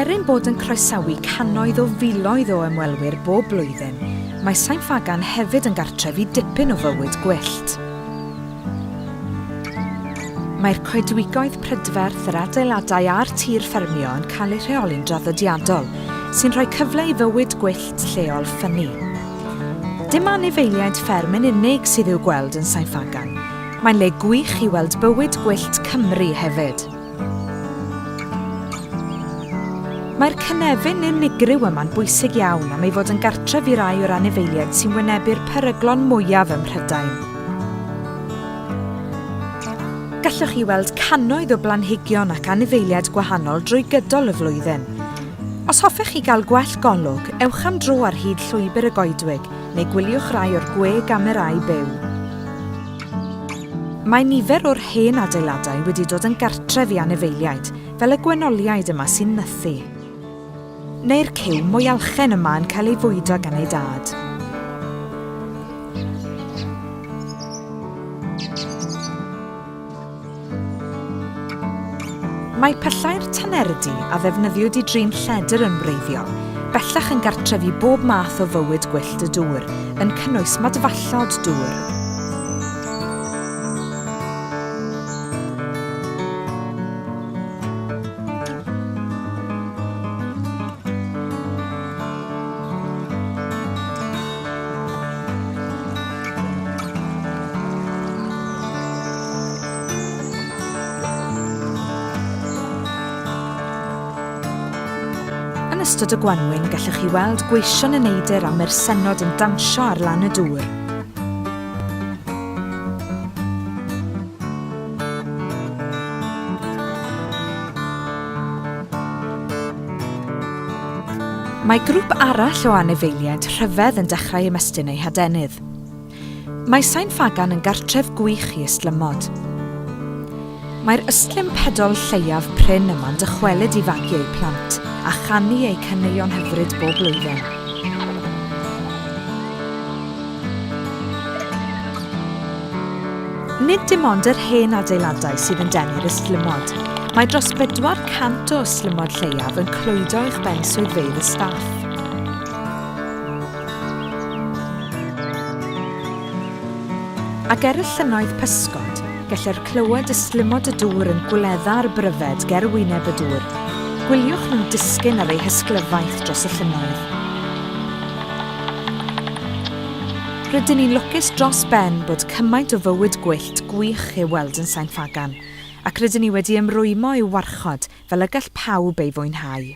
Er ein bod yn croesawu cannoedd o filoedd o ymwelwyr bob blwyddyn, mae Sain Ffagan hefyd yn gartref i dipyn o fywyd gwyllt. Mae'r coedwigoedd prydferth, yr adeiladau a'r tir ffermio yn cael eu rheoli'n draddodiadol, sy'n rhoi cyfle i fywyd gwyllt lleol ffynnu. Dim anifeiliaid fferm yn unig sydd i'w gweld yn Sain Ffagan, mae'n le gwych i weld bywyd gwyllt Cymru hefyd. Mae'r cynefin unigryw yma'n bwysig iawn am ei fod yn gartref i rai o'r anifeiliaid sy'n wynebu'r peryglon mwyaf ym Mhrydain. Gallwch chi weld cannoedd o blanhigion ac anifeiliaid gwahanol drwy gydol y flwyddyn. Os hoffech chi gael gwell golwg, ewch am dro ar hyd llwybr y goedwig neu gwyliwch rai o'r gwe-gamerâu byw. Mae nifer o'r hen adeiladau wedi dod yn gartref i anifeiliaid, fel y gwenoliaid yma sy'n nythu. Neu'r cyw mwyalchen yma yn cael ei fwydo gan ei dad. Mae pyllau'r tanerdy, a ddefnyddiwyd i drin lledr yn wreiddiol, bellach yn gartref i bob math o fywyd gwyllt y dŵr, yn cynnwys madfallod dŵr. Yn ystod y gwanwyn, gallwch chi weld gweision y neidr a mursennod yn dansio ar lan y dŵr. Mae grŵp arall o anifeiliaid rhyfedd yn dechrau ymestyn eu hadenydd. Mae Sain Ffagan yn gartref gwych i ystlumod. Mae'r ystlum pedol lleiaf prin yma'n dychwelyd i fagu eu plant a chanu eu caneuon hyfryd bob blwyddyn. Nid dim ond yr hen adeiladau sydd yn denu'r ystlumod. Mae dros 400 o ystlumod lleiaf yn clwydo uwchben swyddfeydd y staff. Ac er y llynnoedd pysgod, gellir clywed ystlumod y dŵr yn gwledda ar bryfed ger wyneb y dŵr. Gwyliwch nhw'n disgyn ar eu hysglyfaeth dros y llynnoedd. Rydyn ni'n lwcus dros ben bod cymaint o fywyd gwyllt gwych i'w weld yn Sain Ffagan, ac rydyn ni wedi ymrwymo i'w warchod fel y gall pawb ei fwynhau.